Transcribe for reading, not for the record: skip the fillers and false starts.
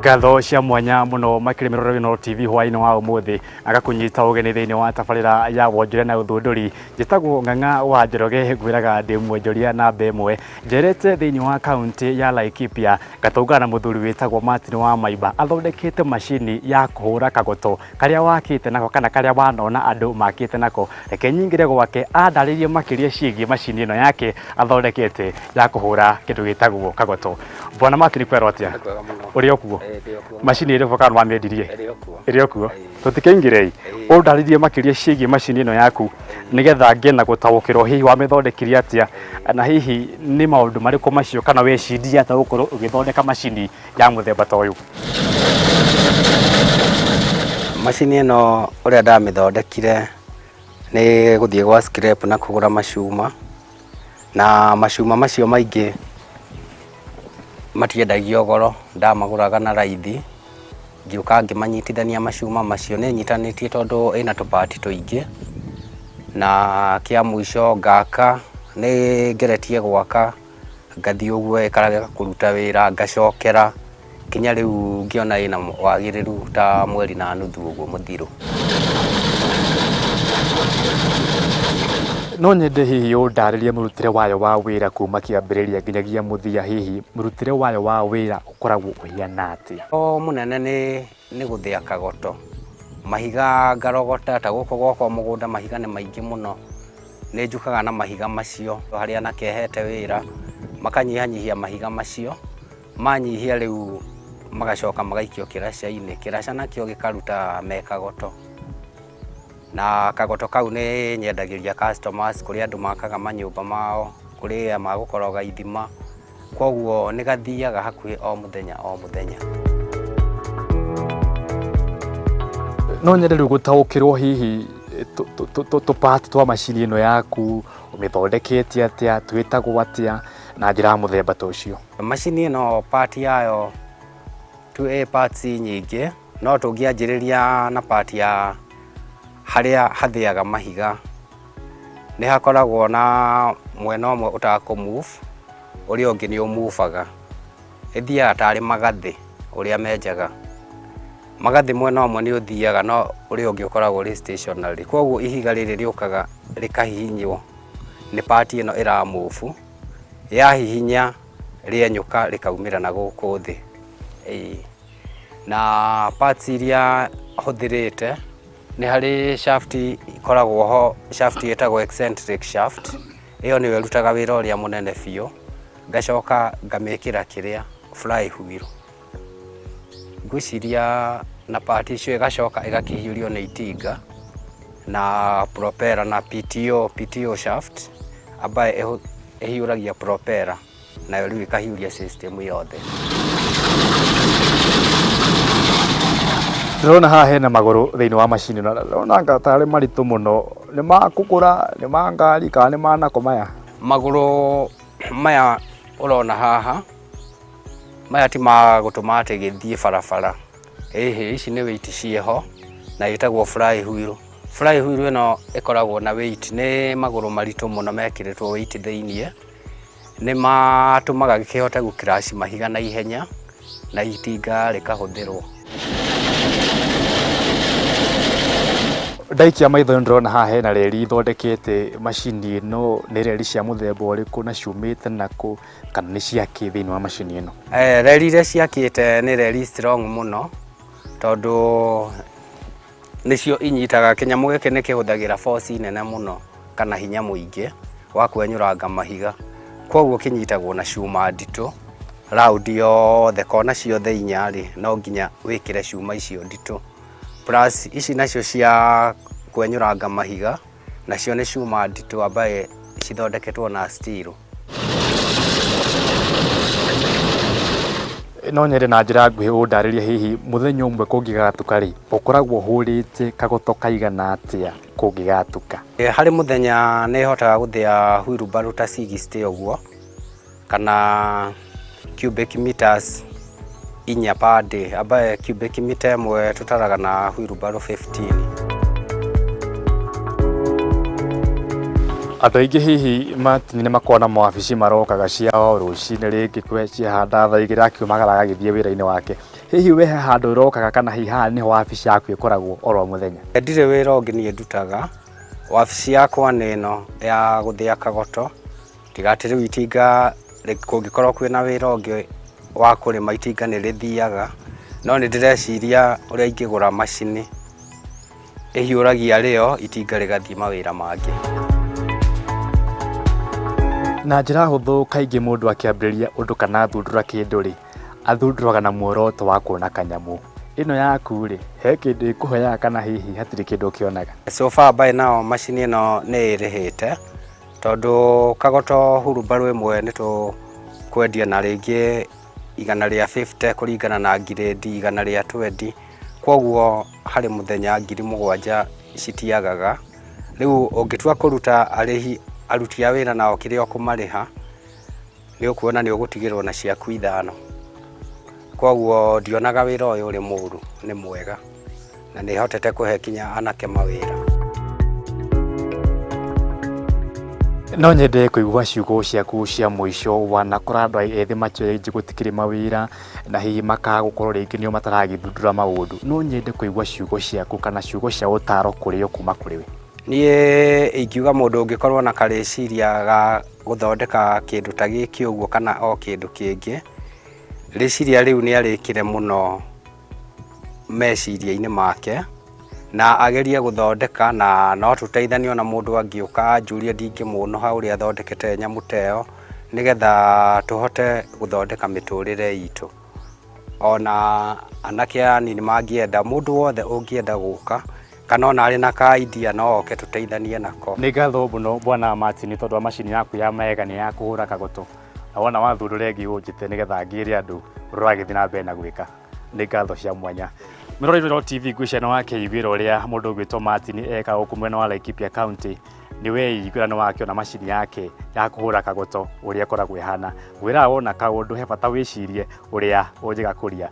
Ngatho cia mwanya muno makĩria mĩrorero ĩno TV hwaĩ-inĩ wa ũmũthĩ agakũnyita ũgeni thĩinĩ wa tabarĩra ya wonjoria na ũthundũri. Njĩtagwo Ng'ang'a wa Njoroge, ngwĩraga ndĩ mwonjoria namba ĩmwe njerete thĩinĩ wa kaunti ya Laikipia, ngatũngana na mũthuri wĩtagwo Martin wa Maimba athondekete macini ya kũhũra kagoto karĩa wakĩte nako kana karĩa wanona andũ makĩte nako. Reke nyingĩre gwake andarĩrie makĩria ciĩgiĩ macini ĩno yake athondekete ya kũhũra kĩndũ gĩtagwo kagoto. Bwana Martin, kwerwo atĩa? Kwega mũno. Ũrĩ o kuo? Ĩĩ, ndĩ o kuo. Macini ĩrĩ bo kana wamĩendirie? Ĩrĩ o kuo. Ĩrĩ o kuo? Ĩĩ. Tũtikĩingĩrei. Ĩĩ. Ũndarĩrie makĩria ciĩgiĩ macini ĩno yaku nĩgetha ngĩe na gũtaũkĩrwo hihi wamĩthondekirie atĩa na hihi nĩ maũndũ marĩkũ macio kana wecirie atĩa gũkorwo ũgĩthondeka macini ya mũthemba ta ũyũ. Macini ĩno ũrĩa ndamĩthondekire nĩ gũthiĩ gwa scrap na kũgũra macuma, na macuma macio maingĩ matiendagio goro, ndamagũraga na raithi, ngĩũka ngĩmanyitithania macuma macio, nĩ ĩnyitanĩtie tondũ ĩna tũ part tũingĩ, na kĩa mũico ngaka, nĩ ngeretie gwaka ngathiĩ ũguo ĩkarega kũruta wĩra, ngacokera nginya rĩu ngĩona ĩna wagĩrĩru ta mweri na nuthu ũguo mũthiru. No nyende hihi ũndarĩrie mũrutĩre wayo wa wĩra kuma kĩambĩrĩria nginyagia mũthia, hihi mũrutĩre wayo wa wĩra ũkoragwo ũhiana atĩa? O mũnene nĩ gũthĩa kagoto, mahiga ngarogota ta gũkũ gwakwa mũgũnda mahiga nĩ maingĩ mũno, nĩ njũkaga na mahiga macio harĩa anake hete wĩra, makanyihanyihia mahiga macio, manyihia rĩu magacoka magaikio kĩraca-inĩ, kĩraca nakĩo gĩkaruta me kagoto, na kagoto kau nĩ nyendagĩria customers, kũrĩ andũ makaga manyũmba mao, kũrĩ a magũkoroga ithima, koguo nĩ gathiaga hakuhĩ o mũthenya o mũthenya. No nyende rĩu gũtaũkĩrwo hihi tũ part twa macini ĩno yaku ũmĩthondekete atĩa, twĩtagwo atĩa na njĩra ya mũthemba ta ũcio. Macini ĩno part yayo ĩ parts nyingĩ, no tũngĩanjĩrĩria na part ya harĩa hathĩaga mahiga, nĩ hakoragwo na mwena ũmwe ũtakũ move, ũrĩa ũngĩ nĩ ũ move aga, ĩthiaga tarĩ magathĩ ũrĩa menjaga, magathĩ mwena ũmwe nĩ ũthiaga no ũrĩa ũngĩ ũkoragwo ũrĩ stationary, koguo ihiga rĩrĩ rĩũkaga rĩkahihinywo nĩ part ĩno ĩra move, yahihinya rĩenyũka rĩkaumĩra na gũkũ thĩ. Ĩĩ. Na parts iria hũthĩrĩte nĩ harĩ shaft ĩkoragwo ho, shaft ĩtagwo eccentric shaft, ĩyo nĩyo ĩrutaga wĩra ũrĩa mũnene biũ, ngacoka ngamĩkĩra kĩrĩa fly wheel. Ngwĩciria na part icio ĩgacoka ĩgakĩhiũrio nĩ itinga na propeller na PTO, PTO shaft ambayo ĩhiũragia propeller nayo rĩu ĩkahiũria system yothe. Ndĩrona haha hena magũrũ thĩinĩ wa macini ĩno, ndĩrona anga tarĩ maritũ mũno, nĩ ma kũgũra, nĩ ma ngari kana nĩ ma nako maya? Magũrũ maya ũrona haha, maya ti ma gũtũma atĩ gĩthiĩ barabara, ĩhĩ ici nĩ weight ciĩho na ĩtagwo fly wheel. Fly wheel ĩno ĩkoragwo na weight, nĩ magũrũ maritũ mũno mekĩrĩtwo weight thĩiniĩ, nĩ matũmaga gĩkĩhote gũ crash mahiga na ihenya na itinga rĩkahũthĩrwo. Ndaikia maitho nĩ ndĩrona haha hena reri ithondekete macini ĩno, nĩ reri cia mũthemba ũrĩkũ na ciumĩte nakũ kana nĩ ciakĩ thĩinĩ wa macini ĩno? Reri iria ciakĩte nĩ reri strong mũno tondũ nĩcio inyitaga, kĩnyamũ gĩkĩ nĩ kĩhũthagĩra force nene mũno kana hinya mũingĩ wa kwenyũranga mahiga, koguo kĩnyitagwo na cuma nditũ round yothe, kona ciothe inya rĩ, no nginya wĩkĩre cuma icio nditũ. Plus ici nacio cia kwenyũranga mahiga nacio nĩ cuma nditũ ambaye cithondeketwo na steel. No nyende na njĩra nguhĩ ũndarĩrie hihi mũthenya ũmwe kũngĩgatuka rĩ, ũkoragwo ũhũrĩte kagoto kaigana atĩa kũngĩgatuka? Harĩ mũthenya nĩ hotaga gũthĩa wheelbarrow ta 60 ũguo kana cubic meters 4 per day, ambaye cubic meter ĩmwe tũtaraga na wheelbarrow 15. Andũ aingĩ hihi Martin nĩ makoragwo na mawabici marokaga cia o rũcinĩ rĩngĩ ciahanda thaa igĩrĩ akiumagara agagĩthiĩ wĩra-inĩ wake. Hihi we he handũ ũrokaga kana hihi haha nĩho wabici yaku ĩkoragwo oro mũthenya? Ndirĩ wĩra ũngĩ niĩ ndutaga. Wabici yakwa nĩ ĩno ya gũthĩa kagoto, tiga atĩ rĩu itinga kũngĩkorwo kwĩna wĩra ũngĩ wa kũrĩma itinga nĩ rĩthiaga, no nĩ ndĩreciria ũrĩa ingĩgũra macini ĩhiũragia rĩo itinga rĩgathiĩ mawĩra mangĩ. Na njĩra hũthũ, kaingĩ mũndũ akĩambĩrĩria ũndũ kana athundũra kĩndũ rĩ, athundũraga na muoroto wa kuona kanyamũ. Ĩno yaku rĩ, he kĩndũ ĩkũheaga kana hihi hatirĩ kĩndũ ũkĩonaga? So far by now macini ĩno nĩ ĩrĩhĩte, tondũ kagoto hurumbarũ ĩmwe nĩ tũkwendia na rĩngĩ 150 kũringana na ngirĩndi, 120. Koguo harĩ mũthenya 7,000 citiagaga. Rĩu ũngĩtua kũruta arĩhi aruti a wĩra nao kĩrĩa ũkũmarĩha, nĩ ũkuona nĩ ũgũtigĩrwo na ciaku 5. Koguo ndionaga wĩra ũyũ ũrĩ mũru, nĩ mwega na nĩ hotete kũhe kinya anake mawĩra. No nyende kũigua ciugo ciaku cia mũico. Wanakora andũ ethĩ makĩoya gũtikĩrĩ mawĩra na hihi makaga gũkorwo rĩngĩ nĩo mataragĩthundũra maũndũ, no nyende kũigua ciugo ciaku kana ciugo cia ũtaro kũrĩ o kuma kũrĩ we. Niĩ ingiuga mũndũ ũngĩkorwo na karĩciria ga gũthondeka kĩndũ ta gĩkĩ ũguo kana o kĩndũ kĩngĩ, rĩciria rĩu nĩ arĩkĩre mũno meciria-inĩ make na agerie gũthondeka, na no tũteithanie ona mũndũ angĩũka anjũrie ndingĩmũnũha ũrĩa athondekete nyamũ ta ĩyo, nĩgetha tũhote gũthondeka mĩtũrĩre itũ. Ona anake anini mangĩenda, mũndũ wothe ũngĩenda gũka kana ona arĩ na ka idea no oke tũteithanie nako. Nĩ ngatho mũno Bwana Martin tondũ wa macini yaku ya maega nĩ ya kũhũra kagoto, na wona wathundũra ĩngĩ ũnjĩte nĩgetha ngĩre andũ ũrĩa ũragĩthiĩ na mbere na gwĩka. Nĩ ngatho cia mwanya. Mwĩroreri wa TV, ngwĩciria nĩ wakĩiguĩra ũrĩa mũndũ ũgwĩtwo Martin eka gũkũ mwena wa Laikipia County. Nĩ weiguĩra, nĩ wakĩona macini yake ya kũhũra kagoto ũrĩa ĩkoragwo ĩhana. Ngwĩraga wona kaũndũ he bata wĩcirie ũrĩa ũngĩgakũria.